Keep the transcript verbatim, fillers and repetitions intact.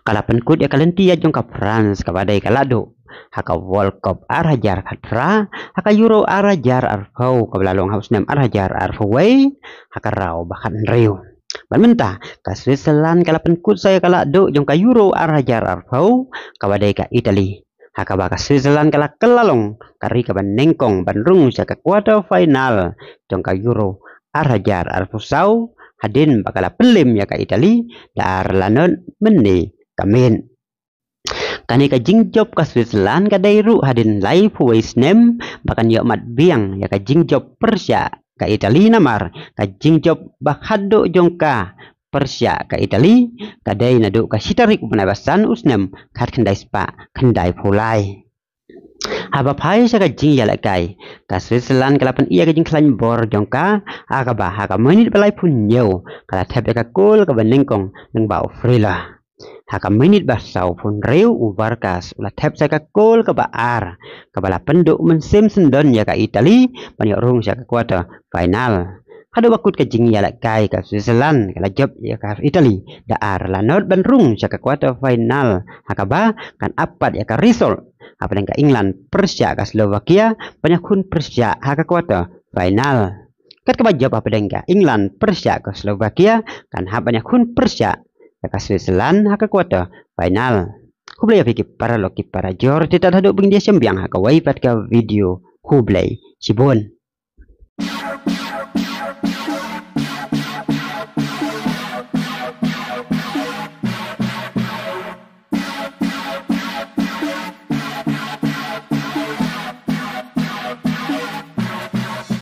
Ka la pynkut ïa ka lynti ïaid jong ka France kaba dei ka la duh ha ka World Cup ar hajar khatphra, ha ka Euro ar hajar arphew kaba la long ha u snem ar hajar arphew wei, ha ka raw ba khathynriew. Bad mynta ka Switzerland ka la pynkut sa ïa ka la duh jong ka Euro ar hajar arphew kaba dei ka Italy, ha kaba ka Switzerland ka la kylla long ka ri kaba nyngkong ban rung sha ka quarter final jong ka Euro ar hajar arphew saw, hadien ba ka la pynlem ïa ka Italy da ar la nod mynne ka miet. Kane ka jingjop ka Switzerland ka dei ruh hadien laiphew wei snem ba kan ïoh mat biang ïa ka jingjop pyrshah ka Italy, namar ka jingjop ba khatduh jong ka pyrshah ka Italy ka dei naduh ka shi tarik u bnai ba san u snem khatkhyndai spah khyndaiphew lai. Haba phai sha ka jingïalehkai, ka Switzerland ka la pyni ïa ka jingkhlaiñ bor jong ka, ha kaba ha ka minit ba laiphew hynñiew ka la thep ïa ka kol kaba nyngkong lyngba u Freuler. Ha ka minit ba sawphew hynriew u Vargas u la thep sa ka kol kaba ar, kaba la pynduh mynsiem syndon ïa ka Italy ban ïoh rung sha ka quarter final. Haduh ba kut ka jingïalehkai, ka Switzerland ka la jop ïa ka Italy da ar la nod ban rung sha ka quarter final, ha kaba kan ap pat ïa ka result hapdeng ka England pyrshah ka Slovakia ban ïakhun pyrshah ha ka quarter final. Kat kaba jop hapdeng ka England pyrshah ka Slovakia kan hap ban ïakhun pyrshah ïa ka Switzerland ha ka quarter final. Khublei ïa phi ki paralok ki parajor, te tad haduh ban ïa shim biang ha kawei pat ka video. Khublei shibun.